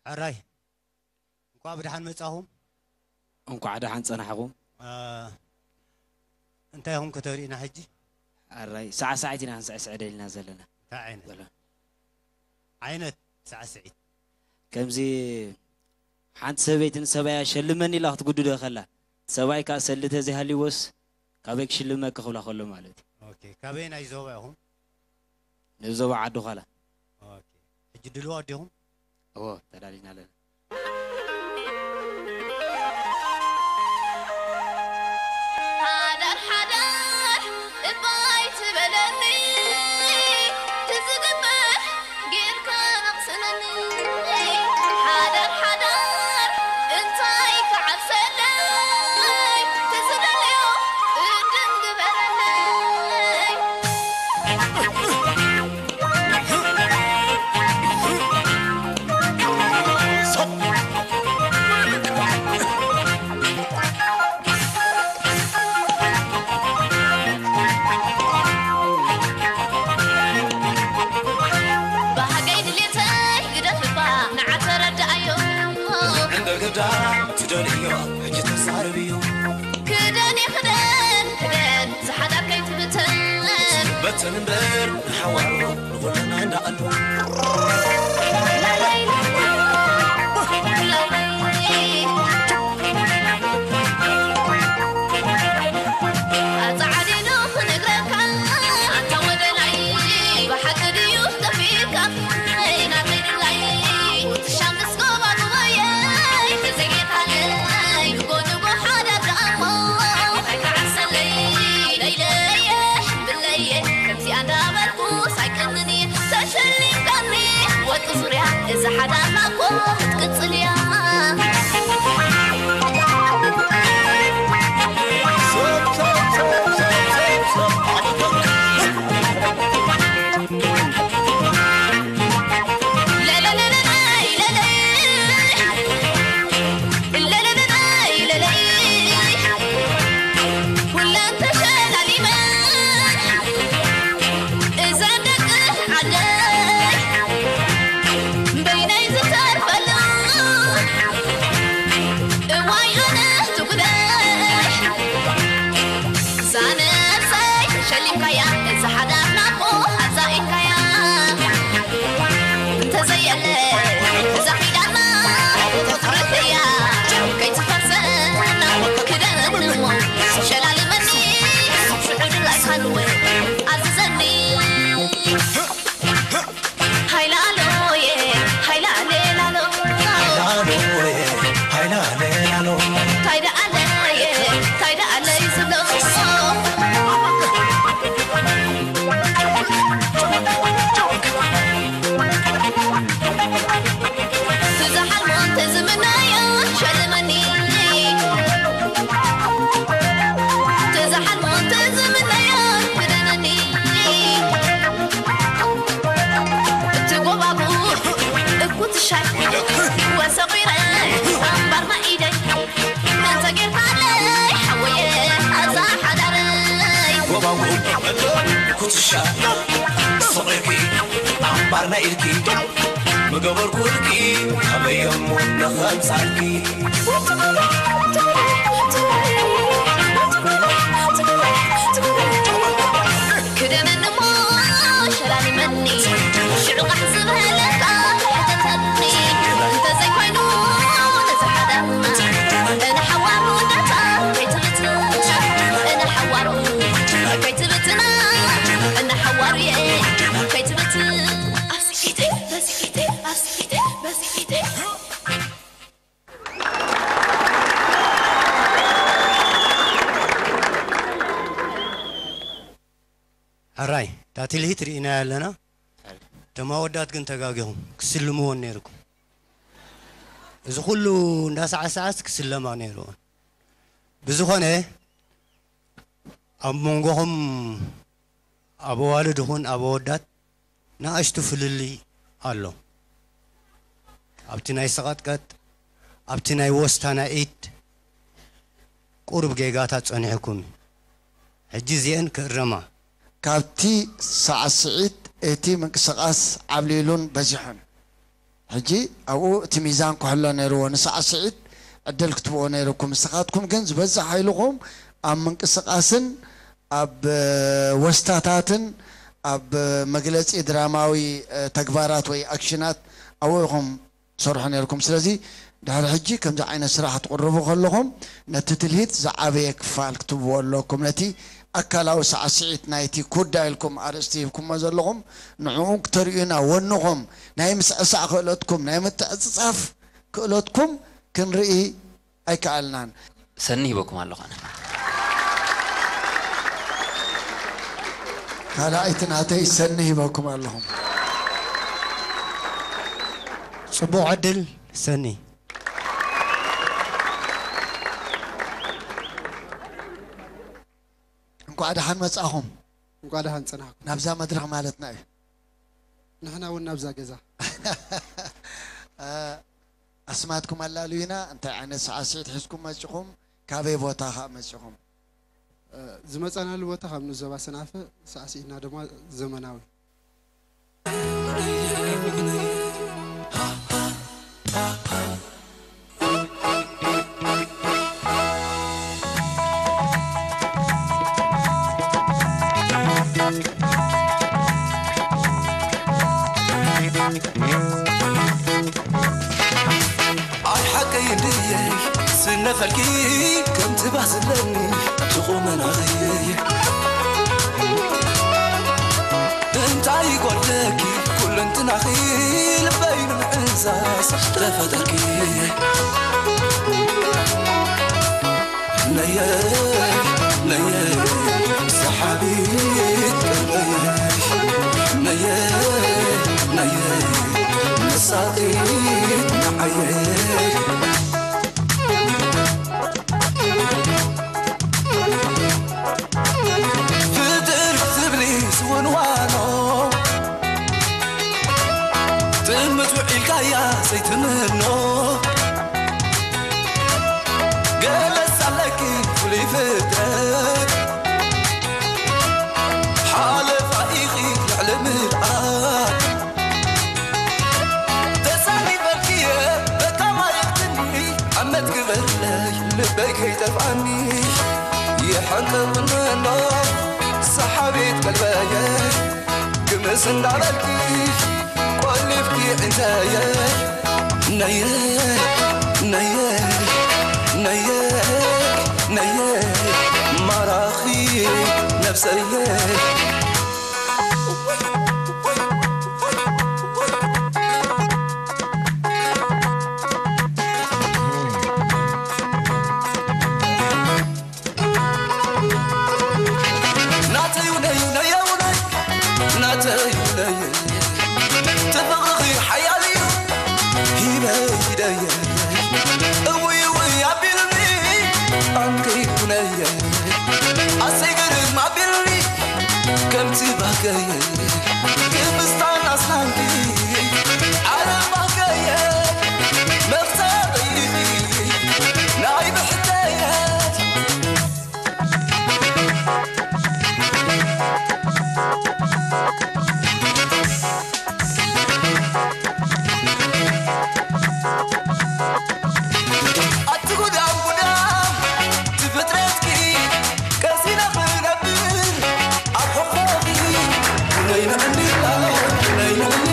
ሕራይ፣ እንኳዕ ብደሓን መጻኹም። እንኳዕ ደሓን ጸናሕኹም። እ፣ እንታይ ኢኹም ከተርእዩና ሕጂ? ሕራይ፣ ሳዕሳዒት ኢና ክንስዕስዕ ደሊና ዘለና። እንታይ ዓይነት? በሎ። ዓይነት ሳዕስዒት? ከምዚ ሓንቲ ሰበይቲ ንሰብኣያ ሸልመኒ ኢላ ክትጉድዶ ከላ፣ ሰብኣይ ከኣ ሰሊ ተዘይሃልይዎስ ካበይ ክሽልመኪ ክብላ ከሎ ማለት እዩ። ኦኬ፣ ካበየናይ ዞባ ኢኹም? ንዞባ ዓዲ ዃላ። ኦኬ፣ ሕጂ ድልዋት ዲኹም? እዎ፣ ተዳሊና ኣለና። ሓዳር ሓዳር እባ ኣይትበለኒ፣ ትዝግበር ጌርካ ኣቕስነኒ። ሓዳር ሓዳር እንታይ ክዓብሰለይ፣ ትዝደልዮ እድን ግበረለይ። ባህገይ ድሌተይ ግደፍባ ንዓ ተረዳኣዮ። እንደ ግዳ ትደልዮ ሕጂ ተዛረብዮ። ክደን ክደን ክደን ዝሓዳር ከይትብተን። በተን እምበር ንሓዋሩ ንኹልና እንዳቐሉ። ላላይ ላላይ ላላይ ኣጻዕዲኑ ክነግረካ ኣንታ ወደላይ ብሓቂ ድዩ ጠፊእካ ናተይ ድላይ ውትሻ ምስ ጎባጉበየይ ተዘይጌታለይ ንጎ ንጎ ሓዳር ደኣሞ ኣይከዓሰለይ ለይለየ ብለየ ከምዚኣ እንዳበልኩ ሳይቅንኒ ተሸሊምካኒ ወርቂ ዙርያ እዛ ሓዳርና እኮ ክትቅጽል እያ። እዛ ነብሰይ ሸሊምካያ፣ እዛ ሓዳርና እኮ ሓዛ ኢልካያ። እንተዘየለ እዛ ኪዳና ትረፈያ፣ ከይትፈርሰና ክደነኒ እሞ ሸላልመኒ፣ ሽዑ ድላይካን እውን ኣዝዘኒ። ሃይላሎየ፣ ሃይላሌላሎ። ሃይላሎየ፣ ሃይላሌላሎ። ታይ ደኣለየ፣ ታይ ደኣለይ ዝብሎ። ትዝሓልሞ እንተዝምነዮ ሸልመኒ። ትዝሓልሞ እንተዝምነዮ ክደነኒ። እቲ ጎባጉብ እኩትሻይ ወሰቒረ ኣምባርና ኢደይ። እንተ ጌርካለይ ሓወየ ኣዛ ሓዳረይ። ጎባጉብ ኩትሻ ሰቒርኪ ኣምባርና ኢድኪ ምገበርኩልኪ ኣበየሞ ንኸምሳልኪ። ክደነኒ እሞ ሸላልመኒ፣ ሽዑ ቃሕ ዝበለካ ሕተተኒ። እንተዘይኮይኑ ነዚ ሓዳርና፣ ንሓዋሩ ዳታ ከይትብትና፣ ንሓዋሩ ከይትብትና፣ ንሓዋሩየ ከይትብትና። ኣስቂተይ፣ በስቂተይ፣ ኣስቂተይ፣ በስቂተይ። ሕራይ፣ እታ ትልሂት ርኢናያ ኣለና። እቶም ኣወዳት ግን ተጋጊኹም፣ ክስልምወን ነይርኩም። እዚ ኩሉ እንዳሳዕሳዓስ ክስለማ ነይርወን። ብዝኾነ፣ ኣብ መንጎኹም ኣብ ኣዋልድ ይኹን ኣብ ኣወዳት ንኣሽቱ ፍልልይ ኣሎ። ኣብቲ ናይ ሰቐጥቀጥ፣ ኣብቲ ናይ ወስታ ናይ ኢድ፣ ቁሩብ ጌጋታት ጸኒሑኩም እዩ። ሕጂ እዚኤን ክእረማ። ካብቲ ሳዕስዒት እቲ ምንቅስቓስ ዓብሊሉን በዚሑን። ሕጂ ኣብኡ እቲ ሚዛን ክሕሎ ነይርዎ። ንሳዕስዒት ዕድል ክትብዎ ነይርኩም። ንስኻትኩም ግን ዝበዝሕ ሓይልኹም ኣብ ምንቅስቓስን ኣብ ወስታታትን ኣብ መግለጺ ድራማዊ ተግባራት ወይ ኣክሽናት ኣብኡ ኢኹም ትሰርሑ ነይርኩም። ስለዚ ድሕሪ ሕጂ ከምዚ ዓይነት ስራሕ ክትቕርቡ ከለኹም ነቲ ትልሂት ዝዓበየ ክፋል ክትብዎ ኣለኩም። ነቲ ኣካላዊ ሳዕስዒት ናይቲ ኩዳ ኢልኩም ኣርእስቲ ሂብኩሞ ዘለኹም ንዕኡ ክተርእዩና ወንኹም ናይ ምስዕሳዕ ክእለትኩም ናይ ምትዕጽጻፍ ክእለትኩም ክንርኢ ኣይከኣልናን። ሰኒ ሂበኩም ኣለኹ ኣነ። ካልኣይቲ ናተይ ሰኒ ሂበኩም ኣለኹም። ጽቡቕ ዕድል ሰኒ። እንኳዕ ደሓን መጻኹም። እንኳዕ ደሓን ጸናሕኩም። ናብዛ መድረኽ ማለትና እዩ። ንሕና እውን ናብዛ ገዛ። እ፣ ኣስማትኩም ኣላልዩና፣ እንታይ ዓይነት ሳዕስዒት ሒዝኩም መጺኹም፣ ካበይ ቦታ ከኣ መጺኹም? እ፣ ዝመጻናሉ ቦታ ካብ ንዞባ ሰንዓፈ፣ ሳዕስዒትና ድማ ዘመናዊ። ኣይ ሓቀይ እንድየ ስነፈልኪ ከምቲ ባህ ዝብለኒ እቲ ቁመናኺ እንታይ ይጎድለኪ ኩለንትናኺ ልበይ ንምዕዛዝ ተፈጠርኪ ነየ ነየ ሰሓቢት ቀልበይ ነየ ነየ መሳጢት ንዓየይ ፍጥር ትብሊ ዝወንዋኖ ጥምት ውዒልካያ ዘይትምኖ ገለስ ኣለኪ ፍሉይ ፍጥረት ሓለፋ ኢኺ ልዕሊ ምልኣት ተሳኒፈልክየ በታ ማየትኒ ኣመት ግበለይ ልበይ ከይጠፍኣኒ ይሕንቅብኒ ኣሎ ሰሓቢት ቀልበየ ግምስ እንዳበልኪ ቆሊፍኪ ዕንተየ ነየ ነየ ነየ ነየ ማራኺ ነብሰየ ናተዩ ነዩ ነየው ነይ ናተዩ ነየ ትፍቕርኺ ሓያል እዩ ሂበይ ደየ እውይ እውይ ኣቢልኒ ኣንከይ ኩነየ ኣሰይ ግርም ኣቢልኒ ከምቲ ባህገየ ክምስታን ኣስናንኪ ዓለም ባህገየ መፍተቂ ናይ ብሕተየ ኣቲ ጉዳም ጉዳም ትፍጥረትኪ ቀሲነ ክነብር ኣብ ሕቆኺ ነይንዕኒ ነይንዕኒ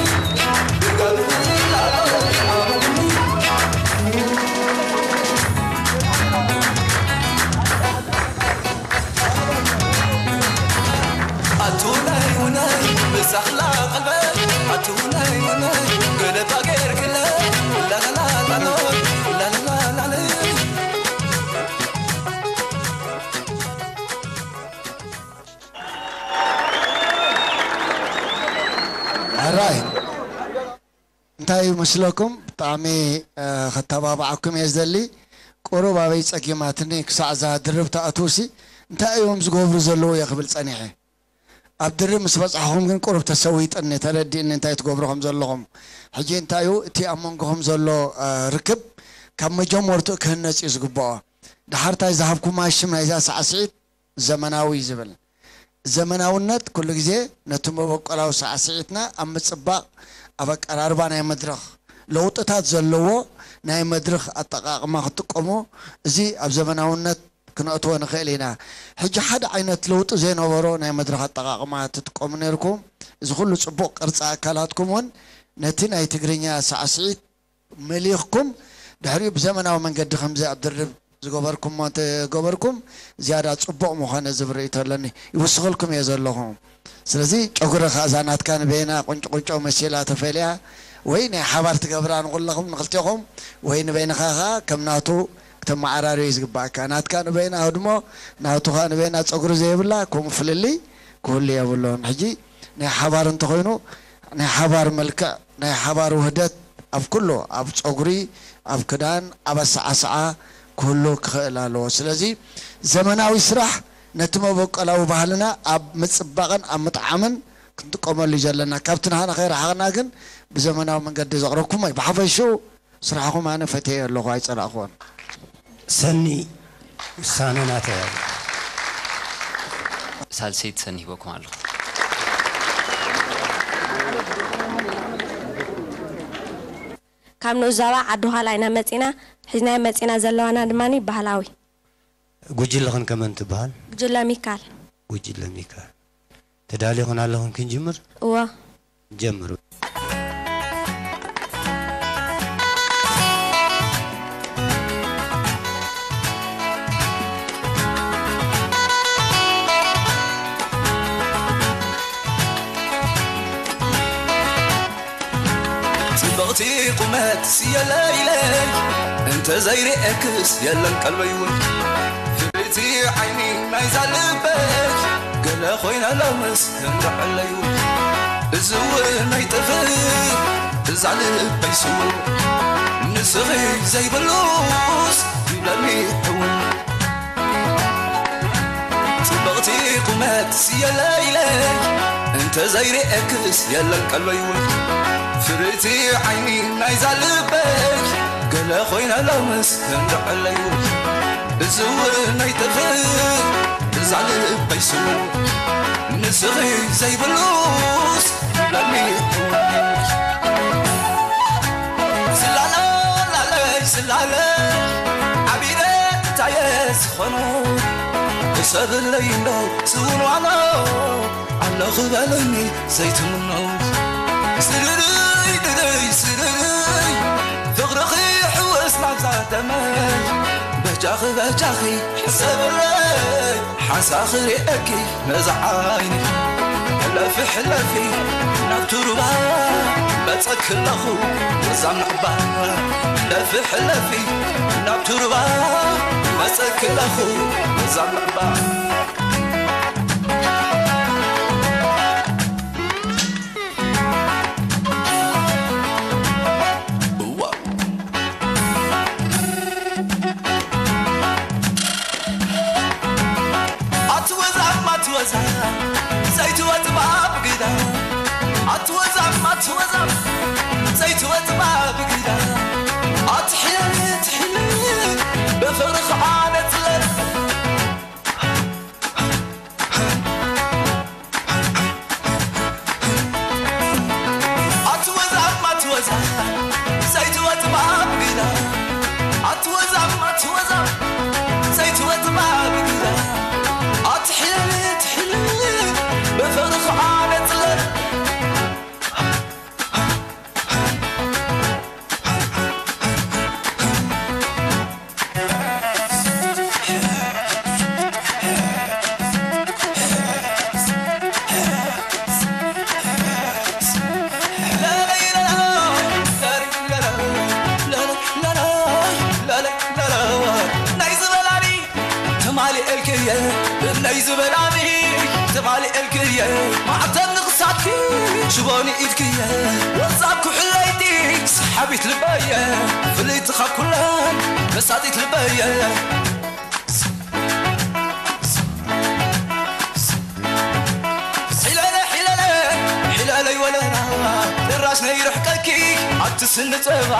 ኣቱነይ ውነይ ብሳኽላ ቀልበይ ኣቱነይ ውነይ ገለባ ገይርክለ ላላላላሎ ላላላላለ ኣራይ እንታይ እዩ መስለኩም? ብጣዕሚ ከተባብዓኩም እየ ዝደሊ። ቁሩብ ኣበይ ጸጊማትኒ ክሳዕ እዛ ድርብ ትኣትውሲ እንታይ እዮም ዝገብሩ ዘለዉ እየ ክብል ጸኒሐ። ኣብ ድርብ ምስ በጻሕኹም ግን ቁሩብ ተሰዊጥኒ፣ ተረዲእኒ እንታይ ትገብሩ ከም ዘለኹም። ሕጂ እንታይ እዩ እቲ ኣብ መንጎኹም ዘሎ ርክብ ካብ መጀመርትኡ ክህነጽ እዩ ዝግብኦ። ድሓርታይ ዝሃብኩማ ሽም ናይዛ ሳዕስዒት ዘመናዊ ዝብል። ዘመናውነት ኩሉ ግዜ ነቲ መበቆላዊ ሳዕስዒትና ኣብ ምጽባቕ፣ ኣብ ኣቀራርባ ናይ መድረኽ፣ ለውጥታት ዘለዎ ናይ መድረኽ ኣጠቓቕማ ክትጥቀሙ፣ እዚ ኣብ ዘመናውነት ክነእትዎ ንኽእል ኢና። ሕጂ ሓደ ዓይነት ለውጢ ዘይነበሮ ናይ መድረኽ ኣጠቓቕማ ትጥቀሙ ነይርኩም። እዚ ኩሉ ጽቡቕ ቅርጺ ኣካላትኩም እውን ነቲ ናይ ትግርኛ ሳዕስዒት መሊኽኩም፣ ድሕሪኡ ብዘመናዊ መንገዲ ከምዚ ኣብ ድርብ ዝገበርኩሞ እንተገበርኩም፣ ዝያዳ ጽቡቕ ምኾነ ዝብል ርእይቶ ኣለኒ። ይውስኸልኩም እየ ዘለኹ። ስለዚ ጨጉሪ ኸኣ እዛ ናትካ ንበይና ቁንጭ ቁንጮ መሲላ ተፈልያ፣ ወይ ናይ ሓባር ትገብራ ንኹለኹም ንኽልቴኹም፣ ወይ ንበይንኻ ኸኣ ከም ናቱ ክተመዓራርዮ እዩ ዝግባእካ። ናትካ ንበይና ህድሞ፣ ናቱ ኸኣ ንበይና ጸጉሪ ዘይብላ፣ ከምኡ ፍልልይ ክህሉ የብሉን። ሕጂ ናይ ሓባር እንተኾይኑ፣ ናይ ሓባር መልክዕ፣ ናይ ሓባር ውህደት ኣብ ኩሉ፣ ኣብ ጸጉሪ፣ ኣብ ክዳን፣ ኣብ ኣሰዓስዓ ክህሉ ክኽእል ኣለዎ። ስለዚ ዘመናዊ ስራሕ ነቲ መበቆላዊ ባህልና ኣብ ምጽባቕን ኣብ ምጥዓምን ክንጥቀመሉ እዩ ዘለና። ካብቲ ንሃና ከይረሓቕና ግን ብዘመናዊ መንገዲ ዘቕረብኩሞ እዩ። ብሓፈሽኡ ስራሕኹም ኣነ ፈትየ ኣለኹ፣ ኣይጸላእኹዎን። ሰኒ ውሳነ ናተይ ኣሎ። ሳልሰይቲ ሰኒ ሂበኩም ኣለኹ። ካብ ንኡስ ዞባ ዓዲ ዃላ ኢና መጺና። ሒዝናዮ መጺና ዘለዋና ድማ ባህላዊ። ጉጅለኽን ከመን ትበሃል? ጉጅለ ሚካል። ጉጅለ ሚካል። ተዳሊኹን ኣለኹን ክንጅምር? እወ። ጀምሩ። ጽብቕቲ ቁመት ስየለይለይ እንተ ዘይርእየክስ የለን ቀልበይ እውን ፍልይቲ ዓይኒ ናይዛ ልበይ ገለ ኮይነ ሎምስ እንድዕለይ እውን እዚ እውን ኣይጥፍእ እዛ ልበይ ስውር ንስኺ ዘይብሉስ ይብለኒ እውን ጽብቕቲ ቁመት ስየለይለይ እንተ ዘይርእየክስ የለን ቀልበይ እውን ፍርይቲ ዓይኒ ናይዛ ልበይ ገለ ኮይነ ሎምስ እንድዕለይ እውን እዚ እውን ኣይጥፍእ እዛ ልበይ ስውር ንስኺ ዘይብሉስ ይብለኒ እውን ዝላለ ላለይ ዝላለ ዓቢደ እንታይ ዝኾኖ እሰብለይ እንዶ ስውንዋኖ ኣለኹ በለኒ ዘይትምኖ ስልልይ ድልይ ስልልይ ፍቕርኺ ሕወስ ናብዛ ደመይ በጃኺ በጃኺ ሕሰብለይ ሓንሳእ ክርእየኪ ነዛ ዓይኒ ሕለፊ ሕለፊ ናብቲ ሩባ መጸኪ ኣለኹ ነዛ ምዕባ ሕለፊ ሕለፊ ናብቲ ሩባ መጸኪ ኣለኹ ነዛ ምዕባ ትማሊ ኤልክየ ብነይ ዝበላኒ ትማሊ ኤልክየ ማዕተብ ንኽሳትኪ ሽቦኒ ኢድክየ ወጻብ ኩሕለይቲ ሰሓቢት ልበየ ፍልይቲ ካብ ኩለን መሳጢት ልበየ ሒለለ ሒለለ ሒለለይ ወለላ ድራሽ ነይርሕቀኪ ኣብቲ ስኒ ጸባ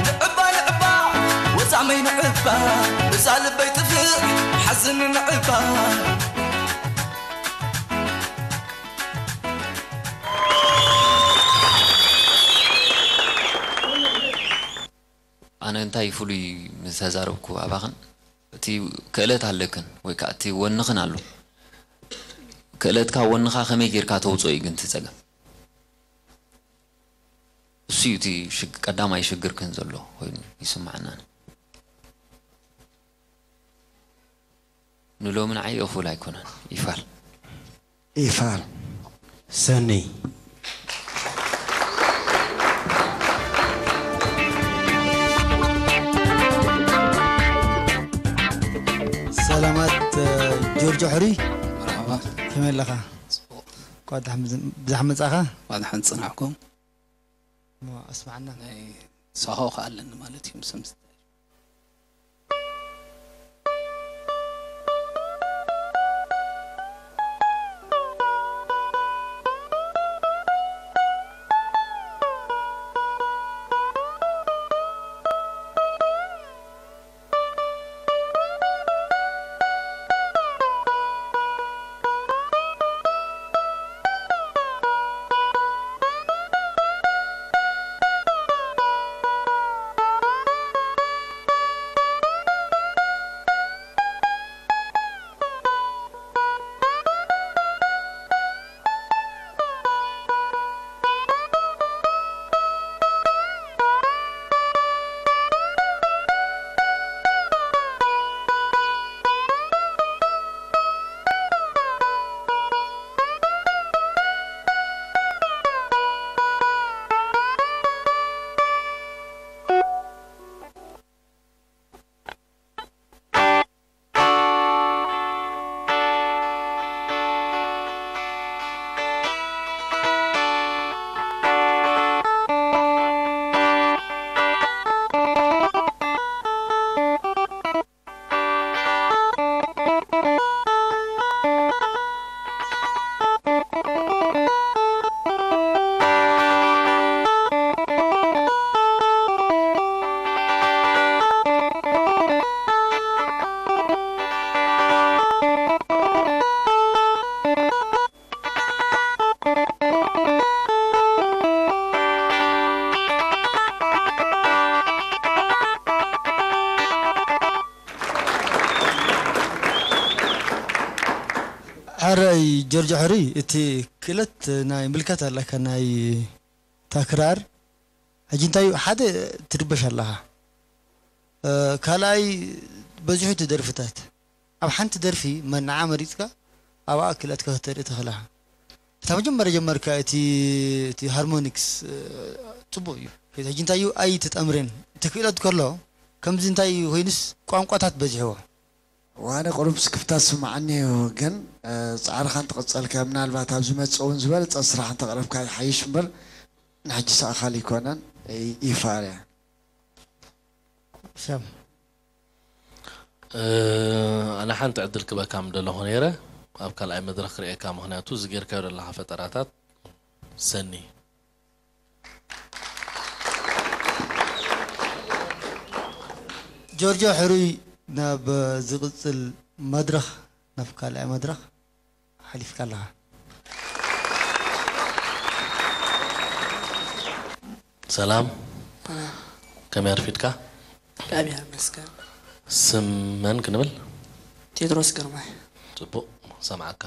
ንዕባ ንዕባ ወጻመይ ንዕባ እዛ ልበይ ጥፍእ ሓዝን ንዕባ። ኣነ እንታይ ፍሉይ ምስ ተዛረብኩ ኣባኽን፣ እቲ ክእለት ኣለክን ወይ ከዓ እቲ ወንኽን ኣሎ። ክእለትካ ወንኻ ከመይ ጌርካ ተውፅኦ እዩ ግን እቲ ፀገም። እሱ እዩ እቲ ሽግ-፣ ቀዳማይ ሽግርክን ዘሎ ኮይኑ ይስማዓና። ንሎሚ ንዓይ እኹል ኣይኮነን። ይፋል። ይፋል። ሰኒ። ሰላማት፣ እ፣ ጆርጆ ሕሩይ። መርሓባ። ከመይ ኣለኻ? ጽቡቕ። እንኳዕ ደሓን ብዝ-፣ ብዛሕ መጻኻ። እንኳዕ ደሓን ጽናሕኩም። እሞ ኣስማዕና። ናይ ሳሆ ከኣ ኣለኒ ማለት እዩ፣ ምስ ምስታይ። ሕራይ ጆርጆ ሕሩይ፣ እቲ ክእለት ናይ ምልከት ኣለካ፣ ናይ ታክራር። ሕጂ እንታይ እዩ፣ ሓደ ትድበሽ ኣለኻ፣ እ፣ ካልኣይ በዚሑ እቲ ደርፍታት። ኣብ ሓንቲ ደርፊ መ-፣ ንዓ መሪጽካ ኣብኣ ክእለትካ ከተርኢ ትኽእል ኢኻ። እታ መጀመርያ ጀመርካ እቲ፣ እቲ ሃርሞኒክስ፣ እ፣ ጽቡቕ እዩ። ሕጂ እንታይ እዩ ኣይትጠምሬን። እቲ ክእለት ከሎ ከምዚ እንታይ ኮይኑስ ቋንቋታት በዚሕዎ። ዋነ ቁሩብ ስክፍታ ዝስምዓኒ እዩ፣ ግን፣ እ፣ ጻዕርኻ እንተቐጸልካ ምናልባት ኣብ ዝመጽእ እውን ዝበለጸ ስራሕ እንተቕረብካ ይሓይሽ እምበር ንሕጂ ሰኣኻል ይኮነን። ይ-፣ ይፋር እያ። ሰብ። እ፣ ኣነ ሓንቲ ዕድል ክበካ ምደለኹ ነይረ፣ ኣብ ካልኣይ መድረኽ ክርእየካ፣ ምኽንያቱ እዚ ጌርካዮ ዘለኻ ፈጠራታት ሰኒ። ጆርጆ ሕሩይ፣ ናብ ዝቕጽል መድረኽ፣ ናብ ካልኣይ መድረኽ ሓሊፍካ ኣለኻ። ሰላም። ሰላም። ከመይ ኣርፊድካ? እግዚኣብሔር ይመስገን። ስም መን ክንብል? ቴድሮስ ግርማይ። ጽቡቕ፣ ሰምዓካ።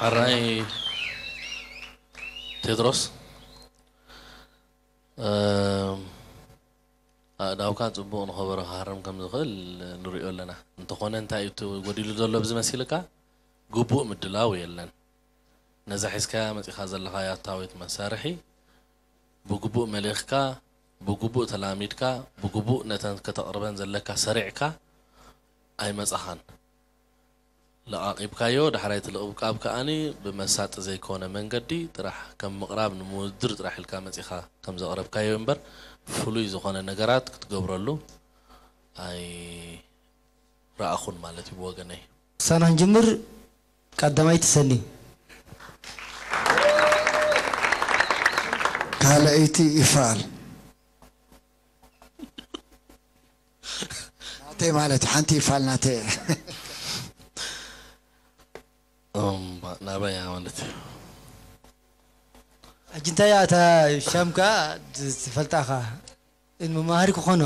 ሕራይ ቴድሮስ፣ እም፣ ኣእዳውካ ጽቡቕ ንኸበሮ ክሃርም ከም ዝኽእል ንሪኦ ኣለና። እንተኾነ፣ እንታይ እዩ እቲ ጎዲሉ ዘሎ ብዝመሲልካ? ግቡእ ምድላው የለን። ነዛ ሒዝካያ መጺኻ ዘለኻ ያታዊት መሳርሒ ብግቡእ መሊኽካ፣ ብግቡእ ተላሚድካ፣ ብግቡእ ነተን ከተቕርበን ዘለካ ሰሪዕካ ኣይመጻኻን። ለቓቒብካዮ፣ ዳሕራይ እቲ ልቕብቃብ ከኣኒ ብመሳጢ ዘይኮነ መንገዲ ጥራሕ ከም ምቕራብ ንምውድድር ጥራሕ ኢልካ መጺኻ ከም ዘቕረብካዮ እምበር፣ ፍሉይ ዝኾነ ነገራት ክትገብረሉ ኣይረኣኹን ማለት እዩ ብወገነይ። ሳና ክንጅምር፣ ቀዳማይቲ ሰኒ። ካልኣይቲ ይፋል። ናተይ ማለት ሓንቲ ይፋል ናተይ። እምባ ናበይ እያ ማለት እዩ። ሕጂ እንታይ እያ እታ ሻምካ ትፈልጣኻ? ንመማሃሪ ክኾኖ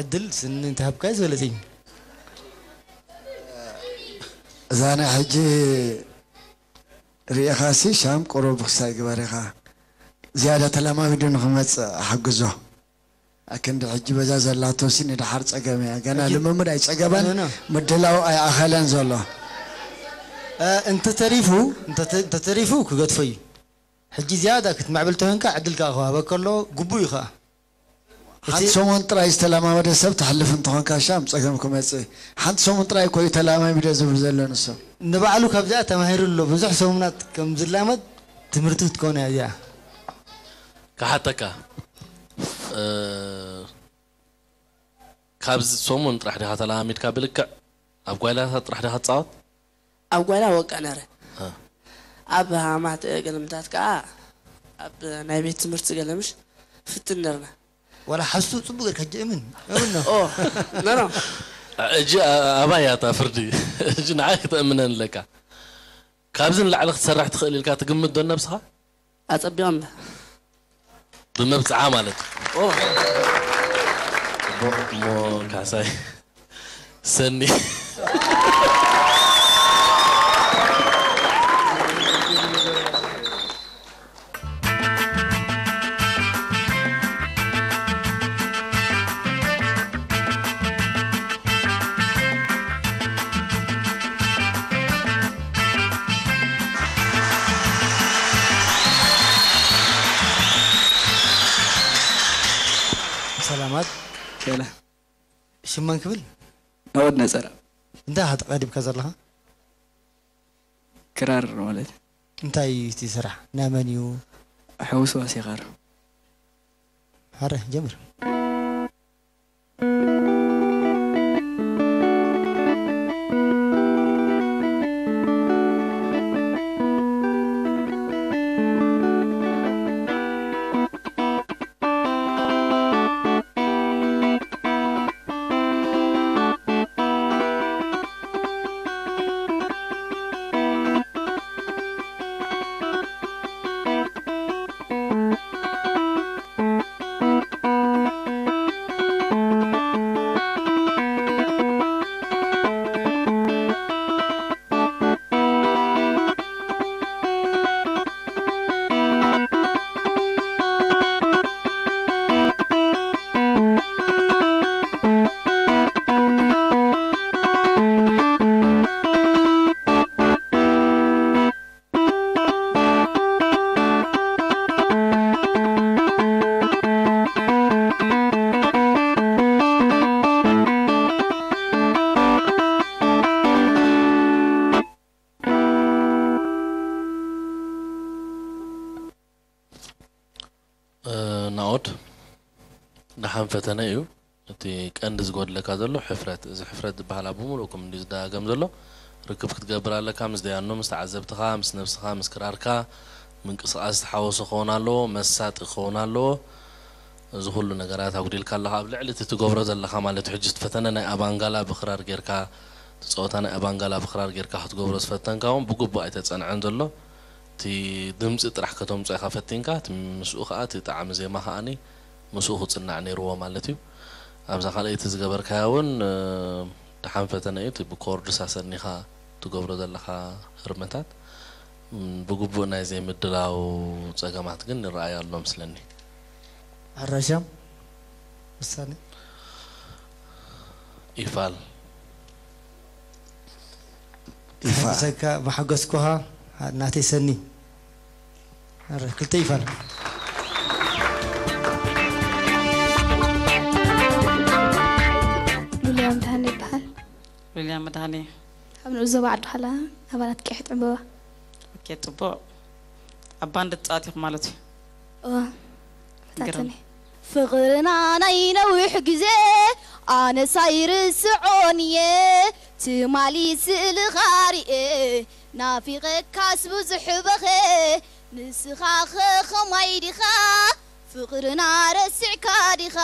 ዕድል ስኒ እንተሃብካዮ ዝበለጸ እዩ። እዛ ናይ ሕጂ ርኢኻሲ ሻም ቁሩብ ክሳይ ግበር ኢኻ። ዝያዳ ተለማሚዱ ንኽመጽእ ሓግዞ። ኣክንዲ ሕጂ በዛ ዘላቶ ሲ ንደሓር ጸገም እያ። ገና ሕጂ ልምምድ ኣይጸገበን፣ ኖ፣ ኖ። ምድላው ኣይኣኸለን ዘሎ። እ፣ እንተተሪፉ፣ እንተተ-፣ እንተተሪፉ ክገድፎ እዩ። ሕጂ ዝያዳ ክትምዕብል ተኾይንካ ዕድል ከኣ ክወሃበካ ኣሎ፣ ግቡእ እዩ ከኣ። እቲ ሓንቲ ሰሙን ጥራይ ዝተለማመደ ሰብ ተሕልፍ እንተኾንካ ሻም ጸገም ክመጽእ። ሓንቲ ሰሙን ጥራይ እኮ እዩ ተለማሚደ ዝብል ዘሎ ንሱ። ንባዕሉ ካብዚኣ ተማሂሩ ኣሎ። ብዙሕ ሰሙናት ከም ዝላመድ ትምህርቲ ክትከውን እያ እዚኣ። ክሓተካ፣ እ፣ ካብዚ ሰሙን ጥራሕ ዲኻ ተለማሚድካ ብልክዕ ኣብ ጓይላታት ጥራሕ ዲኻ ትጻወት? ኣብ ጓይላ ወቃ ነረ። እ። ኣብ ሃማት ገለምታት ከኣ ኣብ ናይ ቤት ትምህርቲ ገለምሽ ፍትን ነርና። ዋላ ሓሱ ጽቡቅ ጌርካ ሕጂ እምን፣ እምን ነው። ኦ፣ ኖ፣ ኖ። ሕጂ ኣ-፣ ኣባይ እያ እታ ፍርዲ። ሕጂ ንዓይ ክተእምነን ኣለካ። ካብዚ ንላዕሊ ክትሰርሕ ትኽእል ኢልካ ትግምት ዶ ነብስኻ? ኣጸቢቑ እምበር። ብመብጽዓ ማለት እዩ። ኦ። እሞ፣ እሞ ካሕሳይ ሰኒ። ሰላማት። ሰላም። ሽም መን ክብል? ናኦድ ነጸራ። እንታይ ኢኻ ተቐዲምካ ዘለኻ? ክራር ማለት። እንታይ እዩ እቲ ስራሕ? ናይ መን እዩ? ሕውስዋስ ይኻር። ሐረ፣ ጀምር። እ፣ ናኦድ፣ ደሓን ፈተነ እዩ። እቲ ቀንዲ ዝጎድለካ ዘሎ ሕፍረት። እዚ ሕፍረት ዝበሃል ኣብ ብምሉእኩም እንድዩ ዝደጋገም ዘሎ። ርክብ ክትገብር ኣለካ ምስ ደያኑ፣ ምስ ተዓዘብትኻ፣ ምስ ነብስኻ፣ ምስ ክራርካ። ምንቅስቓስ ዝተሓወሶ ክኸውን ኣለዎ፣ መሳጢ ክኸውን ኣለዎ። እዚ ኩሉ ነገራት ኣጉዲልካ ኣለኻ። ኣብ ልዕሊ እቲ ትገብሮ ዘለኻ ማለት እዩ። ሕጂ እቲ ፈተነ ናይ ኣባንጋላ ብክራር ጌርካ፣ እቲ ጸወታ ናይ ኣባንጋላ ብክራር ጌርካ ክትገብሮ ዝፈተንካ እውን ብግቡእ ኣይተጸንዐን ዘሎ። እቲ ድምጺ ጥራሕ ከተምጽኦ ኢኻ ፈቲንካ፣ እቲ ምስኡ ከኣ እቲ ጣዕሚ ዜማ ከኣኒ ምስኡ ክጽናዕ ነይርዎ ማለት እዩ። ኣብዛ ካልኣይቲ ዝገበርካያ እውን፣ እ፣ ደሓን ፈተነ እዩ። እቲ ብኮርድስ ኣሰኒኻ ትገብሮ ዘለኻ ህርመታት ብግቡእ ናይ ዘይምድላው ጸገማት ግን ይረኣዩ ኣሎ ምስለኒ። ኣራሻም ውሳኔ ኢፋል ኢፋል ሓጎሰካ መሓገስኩኻ ናተይ ሰኒ ኣረ ክልተ ኢፋል ሉልያ መድሃኔ ይበሃል። ሉልያ መድሃኔ ካብ ንዑ ዞባ ዓዲ ኋላ ኣባላት ቀይሕት ዕምበባ። ኦኬ፣ ጽቡቕ። ኣብ ባንድ ትጻወት ኢኹም ማለት እዩ። እዋ፣ ፈታተኒ። ፍቕርና ናይ ነዊሕ ግዜ ኣነስ ኣይርስዖን እየ። ትማሊ ስእልኻ ርኤ ናፊቐካስ ብዙሕ በኸ። ንስኻ ኸ ኸማይ ዲኻ ፍቕርና ረሲዕካ ዲኻ?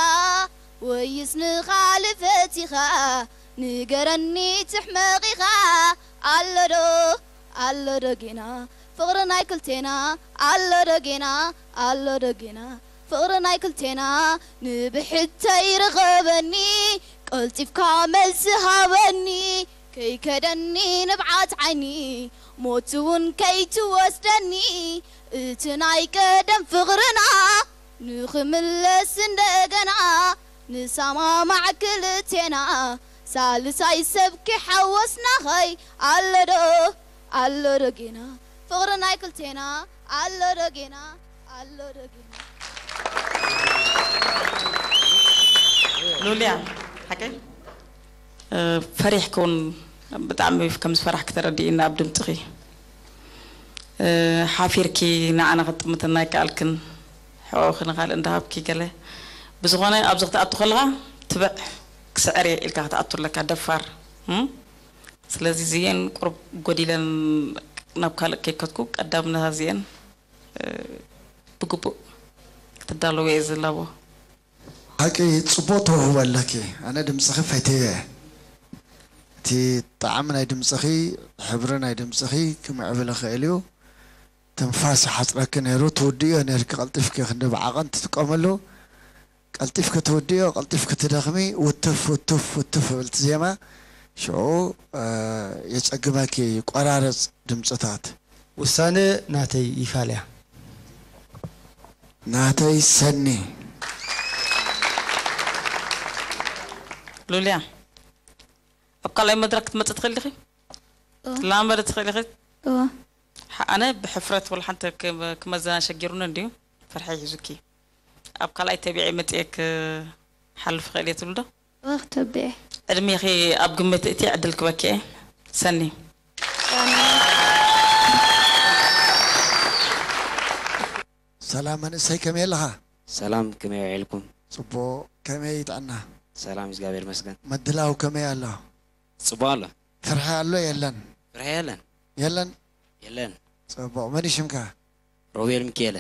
ወይስ ንኻልእ ፈቲኻ? ንገረኒ ትሕመቕ ኢኻ። ኣሎዶ ኣሎዶ ጌና ፍቕሪ ናይ ክልቴና። ኣሎዶ ጌና ኣሎዶ ጌና ፍቕሪ ናይ ክልቴና። ንብሕተይ ርኸበኒ ቀልጢፍካ መልሲ ሃበኒ። ከይከደኒ ንብዓት ዓይኒ ሞት እውን ከይትወስደኒ። እቲ ናይ ቀደም ፍቕርና ንኽምለስ እንደገና ንሰማማዕ ክልቴና። ሳልሳይ ሰብ ክሓወስናኸይ ኣሎዶ ኣሎዶ ጌና ፍቕሪ ናይ ክልቴና። ኣሎዶ ጌና ኣሎዶ ጌና ሉልያ ሓቀይ ፈሪሕክውን ብጣዕሚ ከም ዝፈራሕኪ ተረዲእና ኣብ ድምፅኺ ሓፊርኪ ንዓና ክትጥምትና ኣይከኣልክን ሕቆኺ ንኻልእ እንዳሃብኪ ገለ ብዝኾነ ኣብዚ ክትኣቱ ከለኻ ትብዕ ክስዕር እየ ኢልካ ክትኣቱ ኣለካ ደፋር እም? ስለዚ እዚኤን ቁሩብ ጎዲለን ናብ ካልእ ከይከትኩ ቀዳምነት እዚኤን ብግቡእ ክትዳለዎ እየ ዝላቦ ሓቂ ጽቡቅ ተውህቦ ኣለኪ ኣነ ድምፅኺ ፈትየ እቲ ጣዕሚ ናይ ድምፅኺ ሕብሪ ናይ ድምፅኺ ክምዕብል ይኽእል እዩ ትንፋስ ይሓፅረኪ ነይሩ ትውድእዮ ነርኪ ቀልጢፍኪ ክንዲ ብዓቐን ትጥቀመሉ ቀልጢፍኪ ትውድእዮ ቀልጢፍኪ ትደኽሚ ውትፍ ውትፍ ውትፍ ብልቲ ዜማ ሽዑ የፀግመኪ ይቆራረፅ ድምፅታት ውሳነ ናተይ ይፋል እያ ናተይ ሰኒ ሉልያ ኣብ ካልኣይ መድረክ ክትመፅእ ትኽእል ዲኺ ትላመደ ትኽእል ኢኺ እዋ ኣነ ብሕፍረት ወላ ሓንቲ ክመዘና ሸጊሩኒ እንድዩ ፍርሒ ሒዙኪ ኣብ ካልኣይ ተቢዐ መፅኤ ክሓልፍ ኽእል እየ ትብሉ ዶ እዋ ክተብዐ ዕድሜኺ ኣብ ግምት እቲ ዕድል ክበኪ እየ ሰኒ ሰላም መንእሰይ ከመይ ኣለኻ ሰላም ከመይ ውዒልኩም ጽቡቕ ከመይ ጥዕና ሰላም እግዚኣብሔር መስገን ምድላው ከመይ ኣሎ ጽቡቕ ኣሎ ፍርሒ ኣሎ የለን ፍርሒ የለን የለን የለን ጽቡቕ መን ሽምካ ሮቤል ሚካኤለ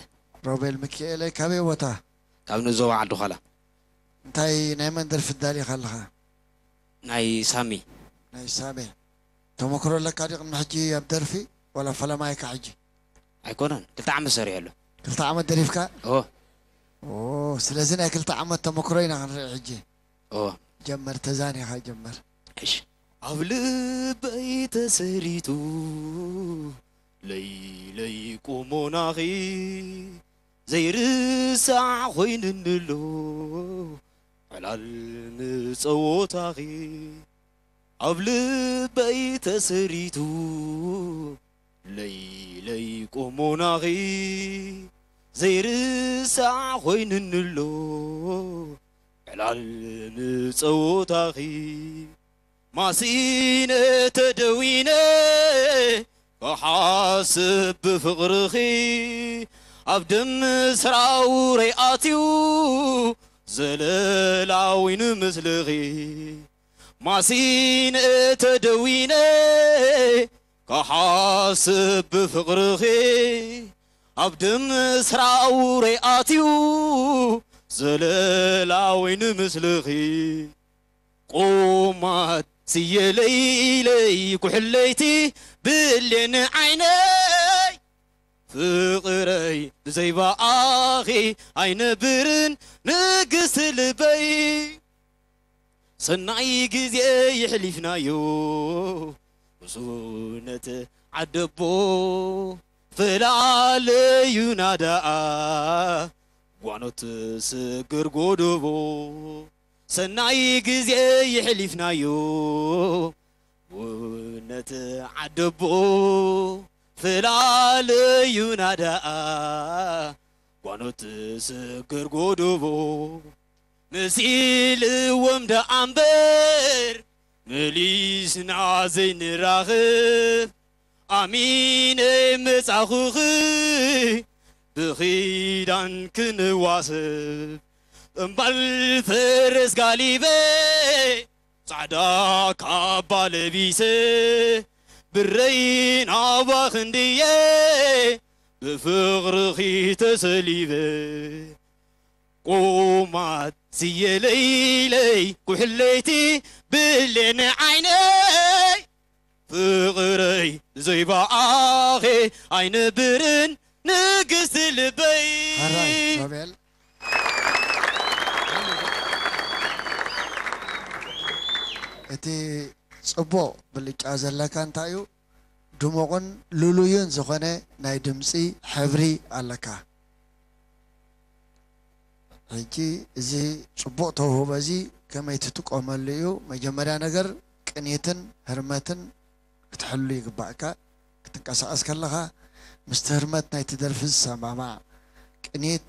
ሮቤል ሚካኤለ ካበይ ቦታ ካብ ንዞባ ዓዲ ዃላ እንታይ ናይ መን ደርፊ ትዳሊኻ ኣለኻ ናይ ሳሚ ናይ ሳሜ ተመክሮ ኣለካ ድዩ ቅድሚ ሕጂ ኣብ ደርፊ ዋላ ፈለማ ኢካ ሕጂ ኣይኮነን ክልተ ዓመት ሰሪሑ ኣሎ ክልተ ዓመት ደሪፍካ ኦ ኦ ስለዚ ናይ ክልተ ዓመት ተመክሮ ኢና ክንርኢ ሕጂ ኦ ጀመር ተዛኒኻ ጀመር እሺ ኣብ ልበይ ተሰሪቱ ለይለይ ቁሞናኺ ዘይርሳዕ ኮይንንሎ ዕላል ምጸወታኺ ኣብ ልበይ ተሰሪቱ ለይለይ ቁሞናኺ ዘይርሳዕ ኮይንንሎ ዕላል ምጸወታኺ ማሲነ ተደዊነ ክሓስብ ብፍቕርኺ ኣብ ደም ስራውረይ ኣትዩ ዘለላዊ ንምስልኺ ማሲነ ተደዊነ ክሓስብ ብፍቕርኺ ኣብ ደም ስራውረይ ኣትዩ ዘለላዊ ንምስልኺ ቁማት ስየ ለይለይ ኩሕለይቲ ብሌን ዓይነይ ፍቕረይ ብዘይ ብኣኺ ኣይነብርን ንግስቲ ልበይ ሰናይ ግዜ የሕሊፍናዮ ብዙነት ዓደቦ ፍላለዩና ደኣ ጓኖት ስግር ጎደቦ። ሰናይ ግዜ ይሕሊፍናዮ ውነት ዓደቦ። ፍላለዩና ደኣ ጓኖት ስግር ጎደቦ። መሲልዎም ደኣ እምበር መሊስና ዘይንራኽብ። ኣሚነ መጻኹኺ ብኺዳን ክንዋስብ። እምባል ፈረስ ጋሊበ ጻዕዳ ካባ ለቢሰ። ብረይ ናባኺ እንድየ ብፍቕርኺ ተሰሊበ። ቆማት ስየ ለይለይ ኩሕለይቲ ብሌን ዓይነይ። ፍቕረይ ዘይበኣኸ ኣይነብርን ንግስቲ ልበይ። ሓራይ ሮቤል። እቲ ጽቡቕ ብልጫ ዘለካ እንታይ እዩ? ድሙቕን ልሉይን ዝኾነ ናይ ድምጺ ሕብሪ ኣለካ። ሕጂ እዚ ጽቡቕ ተውህቦ እዚ ከመይ ትጥቀመሉ እዩ? መጀመርያ ነገር ቅኒትን ህርመትን ክትሕሉ ይግባእካ። ክትንቀሳቐስ ከለኻ ምስቲ ህርመት ናይቲ ደርፊ ዝሰማማዕ ቅኒት፣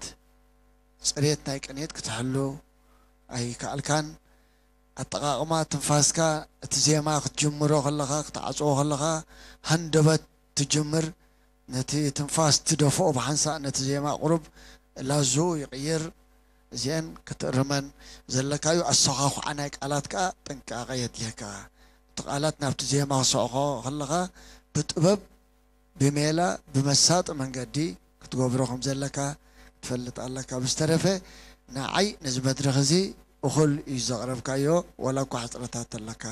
ጽሬት ናይ ቅኒት ክትሕሉ ኣይከኣልካን። ኣጠቓቕማ ትንፋስካ፣ እቲ ዜማ ክትጅምሮ ከለኻ ክትዓጽዎ ከለኻ ሃንደበት ትጅምር። ነቲ ትንፋስ ትደፍኦ ብሓንሳእ ነቲ ዜማ ቁሩብ ላዝኡ ይቕይር። እዚአን ክትእርመን ዘለካ እዩ። ኣሰዃኹዓ ናይ ቃላት ከኣ ጥንቃቐ የድልየካ። እቲ ቃላት ናብቲ ዜማ ክስዕኾ ከለኻ ብጥበብ ብሜላ ብመሳጢ መንገዲ ክትገብሮ ከም ዘለካ ክትፈልጥ ኣለካ። ብዝተረፈ ንዓይ ነዚ መድረኽ እዚ እኹል እዩ ዘቕረብካዮ፣ ወላ እኳ ሕፅረታት ኣለካ።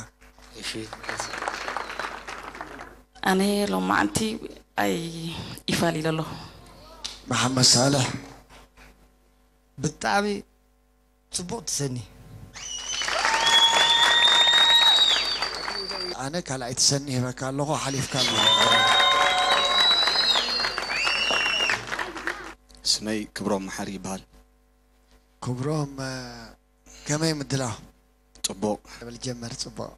ኣነ ሎማዓንቲ ኣይ ይፋል ኢለ ኣለኹ። መሓመድ ሳልሕ ብጣዕሚ ጽቡቕ ትሰኒ። ኣነ ካልኣይ ትሰኒ ሂበካ ኣለኹ፣ ሓሊፍካ ኣሎ። ስመይ ክብሮም መሓሪ ይበሃል። ክብሮም ከመይ ምድላው? ጽቡቕ። በል ጀመር። ጽቡቕ።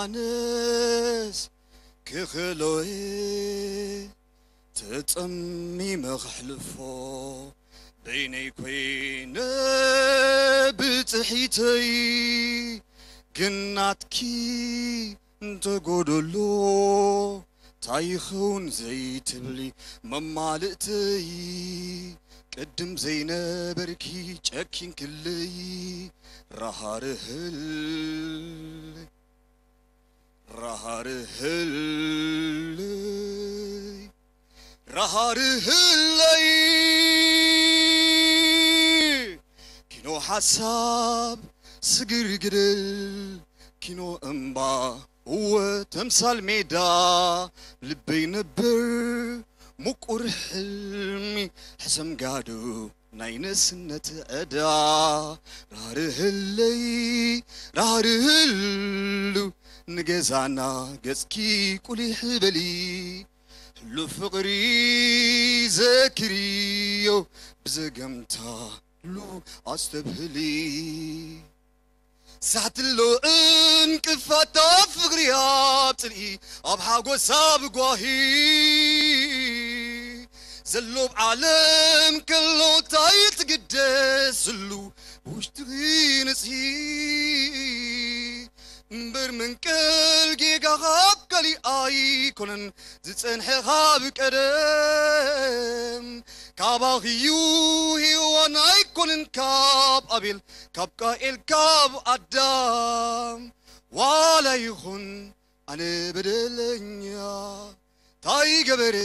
ኣንታነስ ክኽሎየ ተጸሚመ ክሕልፎ በይነይ ኮይነ ብጽሒተይ ግን ናትኪ እንተጎደሎ ታይ ይኸውን ዘይትብሊ መማልእተይ ቅድም ዘይነበርኪ ጨኪንክለይ ራሃርህል ራሃርህለይ ራሃርህለይ ኪኖ ሓሳብ ስግርግርል ኪኖ እምባ እወ ተምሳል ሜዳ ልበይ ነብር ምቁር ሕልሚ ሕሰም ጋዱ ናይ ንእስነት ዕዳ ራህርህለይ ራህርህሉ ንገዛና ገጽኪ ቁሊሕ በሊ ህሉ ፍቕሪ ዘክርዮ ብዘገምታ ሉ ኣስተብህሊ ሳሕትሎ እንቅፋት ኣብ ፍቕሪ ኣብ ጽልኢ ኣብ ሓጎስ ኣብ ጓሂ ዘሎ ኣብ ዓለም ከሎ እንታይ ትግደስ ዝሉ ብውሽጥኺ ንጽሂ እምበር መንቀል ጌጋ ካብ ካሊእ ኣይኮነን ዝጸንሐ ካብ ቀደም ካባኺዩ ሄዋን ኣይኮነን ካብ ኣቤል ካብ ቃኤል ካብ ኣዳም ዋላ ይኹን ኣነ በደለኛ ታይ ገበረ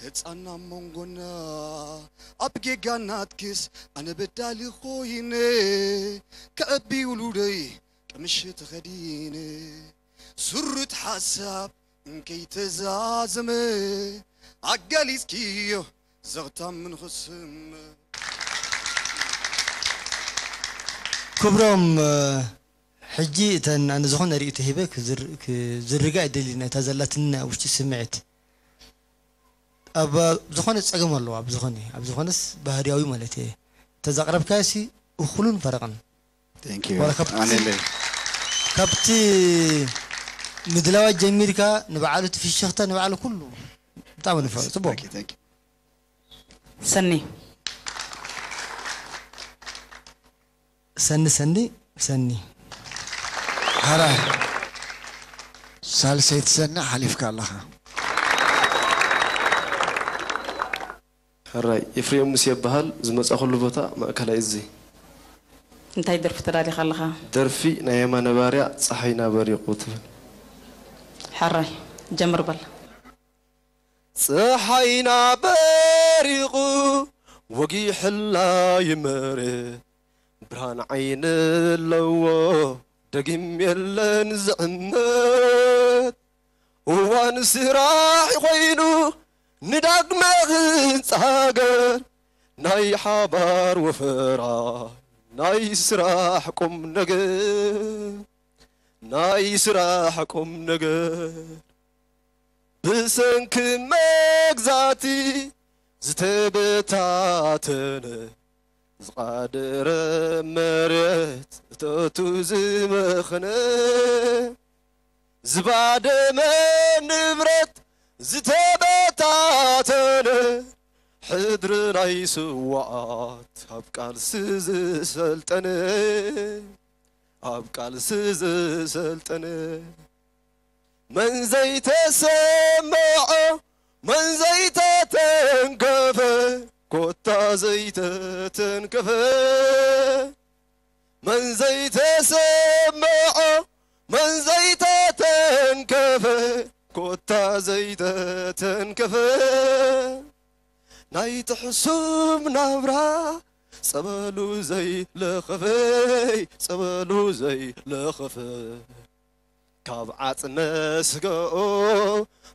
ህፃና መንጎና ኣብ ጌጋ ናትክስ ኣነ በዳሊ ኮይነ ከእቢ ውሉደይ ቀምሽ ተኸዲነ ሱሩት ሓሳብ እንከይተዛዘመ ኣጋሊጽክዮ ዘኽታም ምንኽስም ክብሮም ሕጂ እተን ኣነ ዝኾነ ርእይቶ ሂበ ክዝርጋ ይደሊ ነታ ዘላትኒ ናይ ውሽጢ ስምዒት ኣብ ዝኾነ ጸገም ኣለዎ፣ ኣብ ዝኾነ፣ ኣብ ዝኾነስ ባህርያዊ ማለት እየ። እንተ ዘቕረብካዮሲ እኹልን ፈረቕን። Thank you. ዋላ ካብቲ ኣሜን። ካብቲ ምድላዋት ጀሚርካ ንባዕሉ እቲ ፍሽኽታ ንባዕሉ ኩሉ ብጣዕሚ ንፈ-፣ ጽቡቕ። Thank you, thank you. ሰኒ ሰኒ ሰኒ ሰኒ ሓራይ ሳልሰይቲ ሰኒ ሓሊፍካ ኣለኻ። ሕራይ ኤፍሬም ሙሴ ይበሃል። ዝመጻኹሉ ቦታ ማእከላይ እዚ። እንታይ ደርፊ ተዳሊኻ ኣለኻ? ደርፊ ናይ የማነ ባርያ ጸሓይና በሪቑ ትብል። ሕራይ ጀምር በል። ጸሓይና በሪቑ ወጊሕላ ይመርት ብርሃን ዓይኒ ኣለዎ ደጊም የለን ዝዕመት እዋን ስራሕ ኮይኑ ንዳግመ ክንጻገር ናይ ሓባር ወፈራ ናይ ስራሕ ቁም ነገር ናይ ስራሕ ቁም ነገር ብሰንኪ መግዛእቲ ዝተበታተነ ዝቓደረ መሬት እተቱ ዝመኽነ ዝባደመ ንብረት ዝተበታተነ ሕድሪ ናይ ስዋኣት ኣብ ቃልሲ ዝሰልጠነ ኣብ ቃልሲ ዝሰልጠነ መን ዘይተሰምዖ መን ዘይተተንከፈ ኮታ ዘይተተንከፈ መን ዘይተሰምዖ መን ዘይተተንከፈ ኮታ ዘይተተንከፈ ናይ ትሕሱም ናብራ ጸበሉ ዘይለኸፈይ ጸበሉ ዘይለኸፈ ካብ ዓጽመ ስጋኡ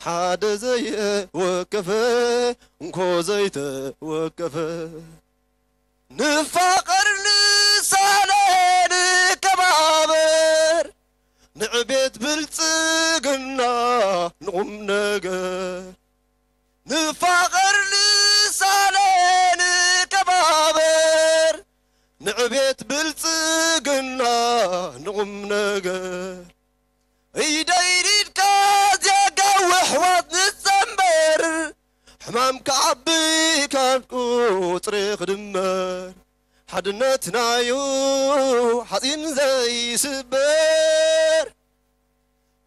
ሓደ ዘይወከፈ እንኮ ዘይተወከፈ ንፋቐር ንሳለ ንከባበር ንዕቤት ብልጽግና ንቑም ነገር ንፋቐር ንሳለ ንከባበር ንዕቤት ብልጽግና ንቑም ነገር ኢደይ ኢድካ ዜጋ ወሕዋት ንጸንበር ሕማም ክዓቢ ካብ ቁጽሪ ክድመር ሓድነትናዩ ሓፂን ዘይስበር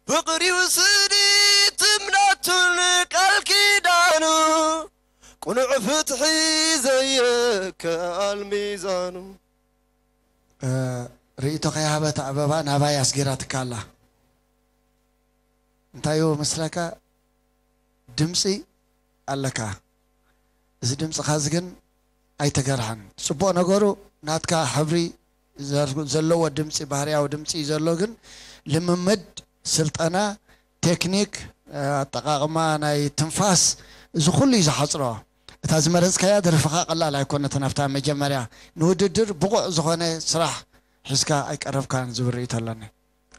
ፍቕሪው ስኒት እምነቱን ቃል ኪዳኑ ቅኑዕ ፍትሒ ዘየከኣል ሚዛኑ እ፣ ርእይቶ ከይሃበት ኣበባ ናባይ ኣስጊራትካ ኣላ። እንታይ እዩ መስለካ? ድምፂ ኣለካ። እዚ ድምፅኻ እዚ ግን ኣይተገርሐን። ፅቡቕ ነገሩ ናትካ ሕብሪ ዘር-፣ ዘለዎ ድምፂ፣ ባህርያዊ ድምፂ እዩ ዘሎ። ግን ልምምድ፣ ስልጠና፣ ቴክኒክ፣ እ፣ ኣጠቓቕማ ናይ ትንፋስ፣ እዚ ኩሉ እዩ ዝሓፅሮ። እታ ዝመረፅካያ ደርፍኻ ቀላል ኣይኮነትን። ኣብታ መጀመርያ ንውድድር ብቑዕ ዝኾነ ስራሕ ሒዝካ ኣይቀረብካን ዝብል ርእይቶ ኣለኒ።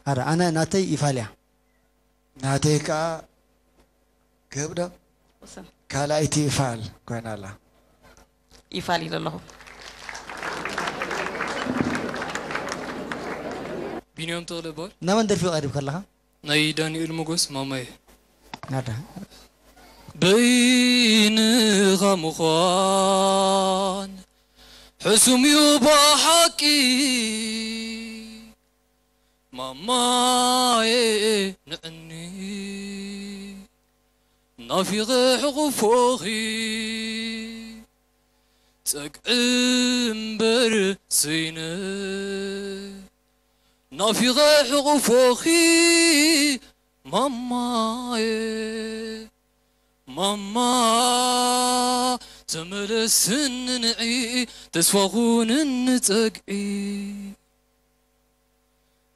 ኣረ፣ ኣነ ናተይ ይፋል እያ። ናተይ ከኣ ክህብ ዶ? ወሰን ካልኣይቲ ይፋል ኮይና ኣላ። ይፋል ኢለ ኣለኹ። ቢንያም ተኽለ ይበሃል። ናመን ደርፊ ቀሪብካ ኣለኻ? ናይ ዳንኤል ሞገስ ማማየ። ናዳ በይንኻ ምዃን ሕሱም እዩ ብሓቂ ማማየ ንዕኒ ናፊቐ ሕቑፎኺ ጸግዒ እምበር ስይነ ናፊቐ ሕቑፎኺ ማማየ ማማ ተመለስኒ ንዒ ተስፋ ኩንኒ ጸግዒ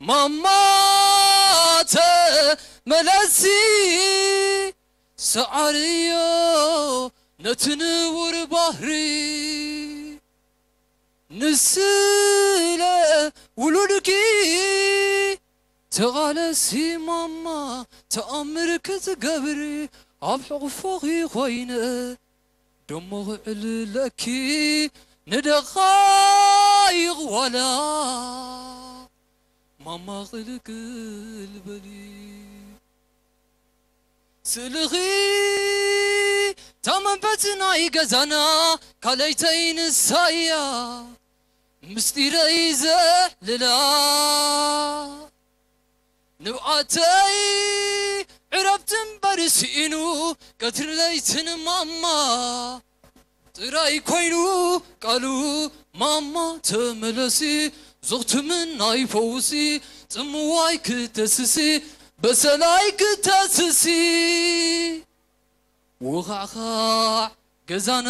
ማማ ተመለሲ ሰዓርዮ ነቲ ንቡር ባህሪ ንስለ ውሉድኪ ተቓለሲ ማማ ተኣምር ክትገብሪ ኣብ ሕቑፎኺ ኮይነ ደሞ ክዕልለኪ ንደቓይቕ ዋላ ማማ ቅልቅል በሊ። ስእልኺ እታ መንፈስ ናይ ገዛና ካልኣይተይ ንሳ እያ ምስጢረይ ዘዕልላ። ንብዓተይ ዕረፍቲ እምበር ስኢኑ ቀትርን ለይትን ማማ ጥራይ ኮይኑ ቃሉ። ማማ ተመለሲ ዞኽትምናይ ፈውሲ ጽምዋይ ክተስሲ በሰላይ ክተስሲ። ውኻዕኻዕ ገዛና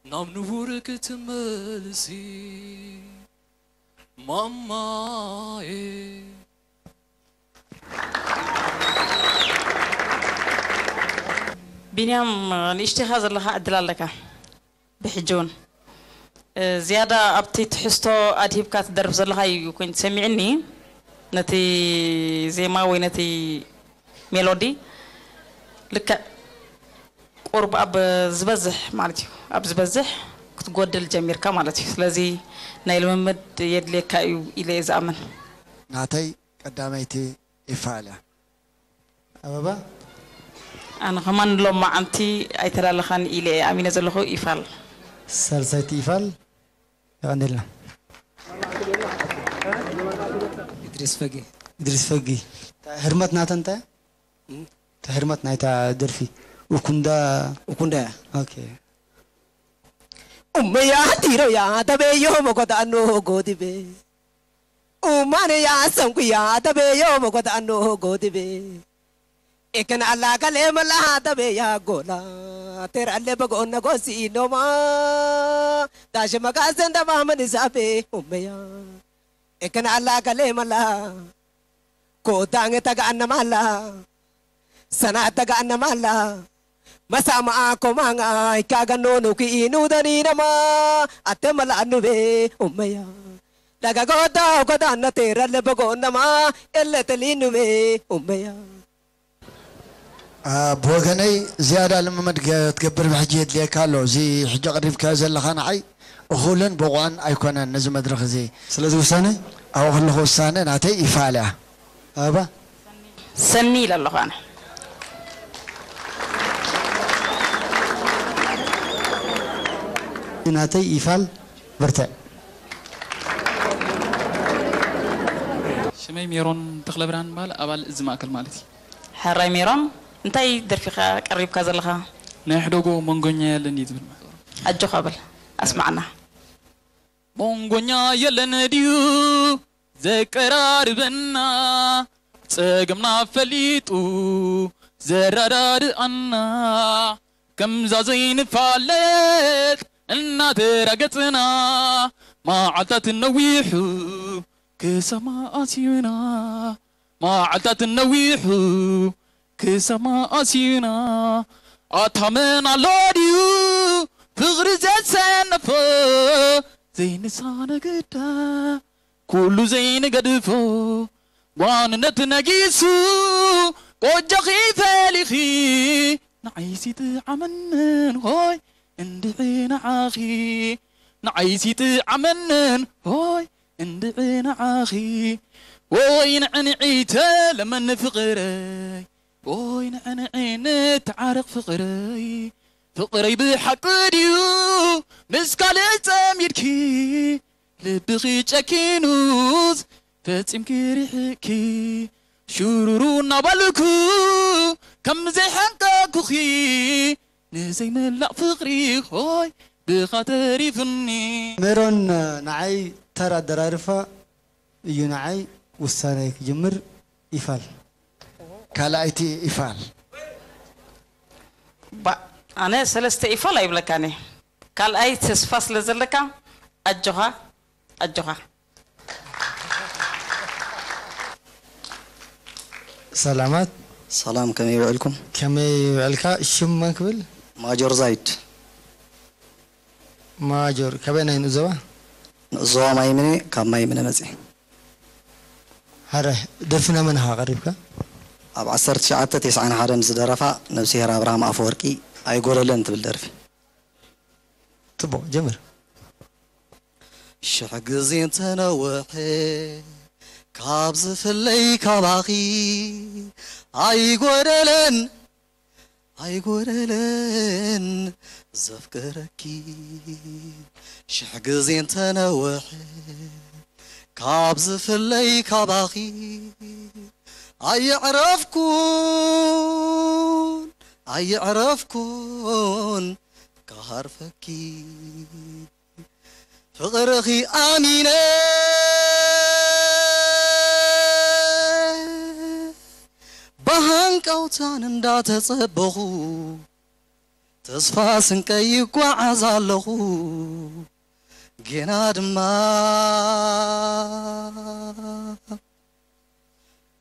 ናብ ንቡር ክትመልሲ ማማዬ። ቢንያም፣ ንእሽተኻ ዘለኻ ዕድል ኣለካ። ብሕጂ እውን ዝያዳ ኣብቲ ትሕዝቶ ኣድሂብካ ትደርፍ ዘለኻ እዩ ኮይኑ ተሰሚዕኒ። ነቲ ዜማ ወይ ነቲ ሜሎዲ ልክዕ ቁርብ ኣብ ዝበዝሕ ማለት እዩ፣ ኣብ ዝበዝሕ ክትጎድል ጀሚርካ ማለት እዩ። ስለዚ ናይ ልምምድ የድልየካ እዩ ኢለ እየ ዝኣምን። ናተይ ቀዳመይቲ ኢፋል እያ። ኣበባ። ኣነ ከማን ሎማዓንቲ ኣይተላለኻን ኢለ እየ ኣሚነ ዘለኹ። ኢፋል። ሳልሳይቲ ኢፋል። የቐንየልና። ኢድሪስ ፈጊ። ኢድሪስ ፈጊ። ህርመት ናታ እንታይ? እታ ህርመት ናይታ ደርፊ ኡኩንዳ። ኡኩንዳ እያ። ኦኬ። ኡመያ ቲሮያ ተበዮ መኮታኖ ጎዲቤ ኡማንያ ሰንኩያ ተበዮ መኮታኖ ጎዲቤ ኤከን ኣላ ከሌ መላ ተበያ ጎላ ቴር ኣለ በጎነ ጎሲ ኖማ ታሽ መጋዘን ደማ መንሳቤ ኡመያ ኤከን ኣላ ከሌ መላ ኮዳንገ ተጋነማላ ሰና ተጋነማላ መሳማኣ ኮማንጋ ይካገኖኑ ክኢኑ ደኒነማ ኣተመላኑቤ ኡመያ ዳጋጎዳ ጎዳነ ቴረለ በጎነማ ኤለተሊኑቤ ኡመያ ብወገነይ ዝያዳ ልምምድ ክትገብር ብሕጂ የድልየካ ኣሎ። እዚ ሕጂ ኣቕሪብካዮ ዘለኻ ንዓይ እኹልን ብቑዕን ኣይኮነን ነዚ መድረኽ እዚ። ስለዚ ውሳነ? ኣብኡ ከለኹ ውሳነ ናተይ ኢፋል እያ። ኣበባ? ሰኒ ኢለ ኣለኹ ኣነ። ናተይ ኢፋል በርትዕ። ሽመይ ሜሮን ተኽለብርሃን በሃል ኣባል እዚ ማእከል ማለት እዩ። ሕራይ ሜሮን እንታይ ደርፊኻ ቀሪብካ ዘለኻ? ናይ ሕደጎ መንጎኛ የለን እዩ ዝብል ማለት እዩ። ኣጆኻ በል ኣስማዕና። መንጎኛ የለን ድዩ ዘቀራርበና ጸገምና ፈሊጡ ዘረዳድኣና ከምዛ ዘይንፋለጥ እናተራገጽና መዓልታት ነዊሑ ክሰማ ኣስዩና መዓልታት ነዊሑ ክሰማ ኣስዩና ኣታ መን ኣሎ ድዩ ፍቕሪ ዘሰነፎ ዘይንሳነ ግዳ ኩሉ ዘይንገድፎ ጓንነት ነጊሱ ጎጆኺ ፈሊኺ ንዓይሲ ጥዓመንን ሆይ እንድዒ ንዓኺ ንዓይሲ ጥዓመንን ሆይ እንድዒ ንዓኺ ወይ ንዕንዒ ተለመኒ ፍቕረይ ወይ ንዕንዒ ንተዓረቕ ፍቕረይ ፍቕረይ ብሓቂ ድዩ ምስ ካልእ ጸሚድኪ ልብኺ ጨኪኑስ ፈጺምኪ ርሒቕኪ ሽሩሩ እናበልኩ ከም ዘይሓንቀኩኺ ንዘይምላእ ፍቕሪ ሆይ ብኻ ተሪፉኒ። ሜሮን ንዓይ ተራ ኣደራርፋ እዩ ንዓይ ውሳነ ክጅምር ይፋል። ካልኣይቲ ኢፋል። ባእ ኣነ ሰለስተ ኢፋል ኣይብለካን እየ ካልኣይ ተስፋ ስለ ዘለካ ኣጆኻ ኣጆኻ። ሰላማት። ሰላም ከመይ ውዕልኩም? ከመይ ውዕልካ? ሽም መን ክብል? ማጆር ዛይድ። ማጆር ካበይ ናይ ንእዞባ? ንእዞባ ማይምነ ካብ ማይምነ መጽየ። ሐረ ደርፊ ናይ መን ኢኻ ቀሪብካ? ኣብ ዓሰርተ ትሽዓተ ተስዓን ሓደን ዝደረፋ ነብስሄር ኣብርሃም ኣፈወርቂ ኣይጎደለን ትብል ደርፊ። ጽቡቕ ጀምር። ሽሕ ግዜ እንተነውሐ ካብ ዝፍለይ ካባኺ ኣይጎደለን ኣይጎደለን ዘፍቅረኪ ሽሕ ግዜ እንተነውሐ ካብ ዝፍለይ ካባኺ ኣየዕረፍኩን ኣየዕረፍኩን ክሃርፈኪ ፍቕርኺ ኣሚነ ብሃንቀውታን እንዳተጸበኹ ተስፋ ስንቀይ ይጓዓዝ ኣለኹ ጌና ድማ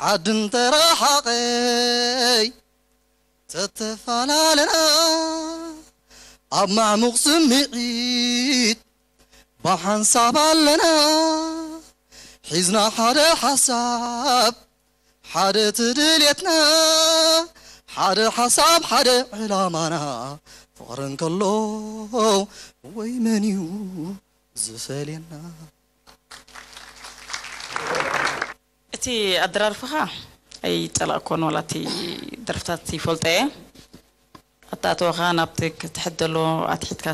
ዓድን ተረሓቐይ ተተፈላለና ኣብ ማዕሙቕ ስምዒት ብሓንሳብ ኣለና ሒዝና ሓደ ሓሳብ ሓደ ትድልየትና ሓደ ሓሳብ ሓደ ዕላማና ፍቕሪ እንከሎ ወይ መን እዩ ዝፈልየና እቲ ኣደራርፍኻ ኣይጸላእኮን ዋላ እቲ ደርፍታት ይፈልጦ እየ ኣተኣተወኻ ናብቲ ክትሕት ዘለዎ ኣትሒትካ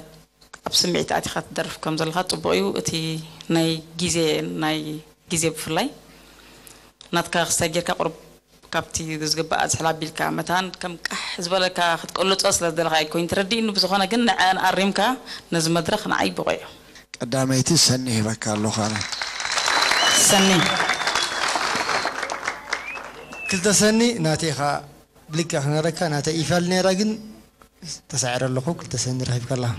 ኣብ ስምዒት ኣቲኻ ትደርፍ ከም ዘለኻ ጽቡቕ እዩ እቲ ናይ ግዜ ናይ ግዜ ብፍላይ ናትካ ክስታይ ጌርካ ቁሩብ ካብቲ ዝግባእ ዝሕል ኣቢልካ መታን ከም ቃሕ ዝበለካ ክትቀልጾ ስለ ዝደለኻ ኣይኮይን ተረዲእኒ ብዝኾነ ግን ንዐን ኣሪምካ ነዚ መድረኽ ንዓይ ብቑዕ እዩ ቀዳመይቲ ሰኒ ሂበካ ኣለኹ ኣነ። ሰኒ ክልተ ሰኒ ናተይ ኢኻ ብልክዕ ክነግረካ ናተይ ኢፋል ነይራ ግን ተሳዒረ ኣለኹ ክልተ ሰኒ ረኺብካ ኣለኻ።